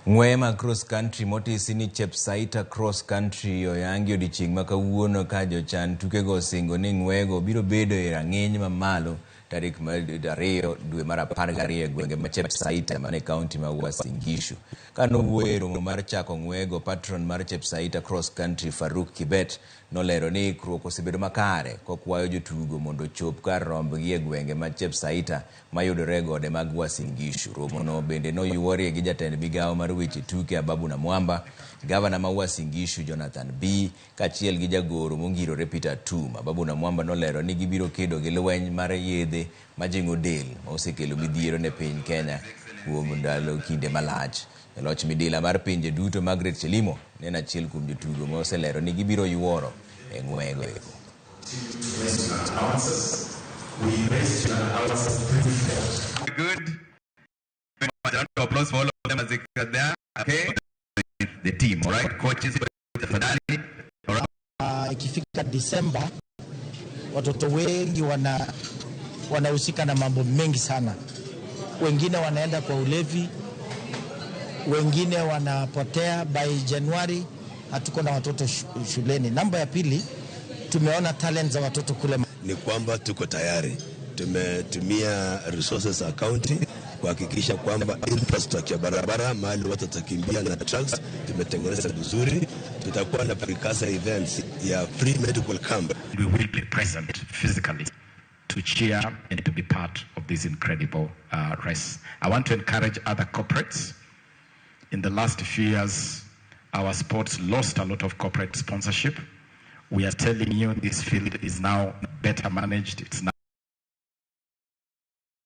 Ng'weye mag cross country motisi ni Chepsaita Cross Country oyangi odiochieng' ma kawuono ka jochan tukego osingo ni ng'weyego biro bedo e rang'iny mamalo tarik mar 2 dwe mar 12 e gwenge ma Chepsaita man e kaunti ma Uasin Gishu. Ka nowuoyo e romo mar chako ng'weyego, patron mar Chepsaita Cross Country Faruk Kibet nolero ni ikruok osebedo makare kokwayo jotugo mondo ochop kar rombgi e gwenge ma Chepsaita mayudore e gode mag Uasin Gishu. Romono bende noyuorie gi jatend migawo mar weche tuke Ababu Namwamba, gavana ma Uasin Gishu Jonathan Bii kaachiel gi jagoro mongirore Peter Tum. Ababu Namwamba nolero ni gibiro kedo gi lweny mar yedhe majing'o del ma osekelo midhiero ne piny Kenya kuom ndalo kinde malach. Jaloch midila mar pinje duto Margaret Chelimo ne en achiel kuom jotugo ma oselero ni gibiro yuoro e ng'weyego eko. Good. Round of applause for all of them as they are there. Okay. The team, all right? Coaches, tafadhali. All right. Ikifika Disemba watoto wengi wanahusika na mambo mengi sana. Wengine wanaenda kwa ulevi, wengine wanapotea. By Januari hatuko na watoto shuleni. Namba ya pili, tumeona talent za watoto kule. Ni kwamba tuko tayari, tumetumia resources za county kuhakikisha kwamba infrastructure barabara mahali watu watakimbia na trucks tumetengeneza vizuri. Tutakuwa na precursor events ya free medical camp. We will be present physically to cheer and to be part of this incredible race. I want to encourage other corporates. In the last few years, our sports lost a lot of corporate sponsorship. We are telling you this field is now better managed. It's now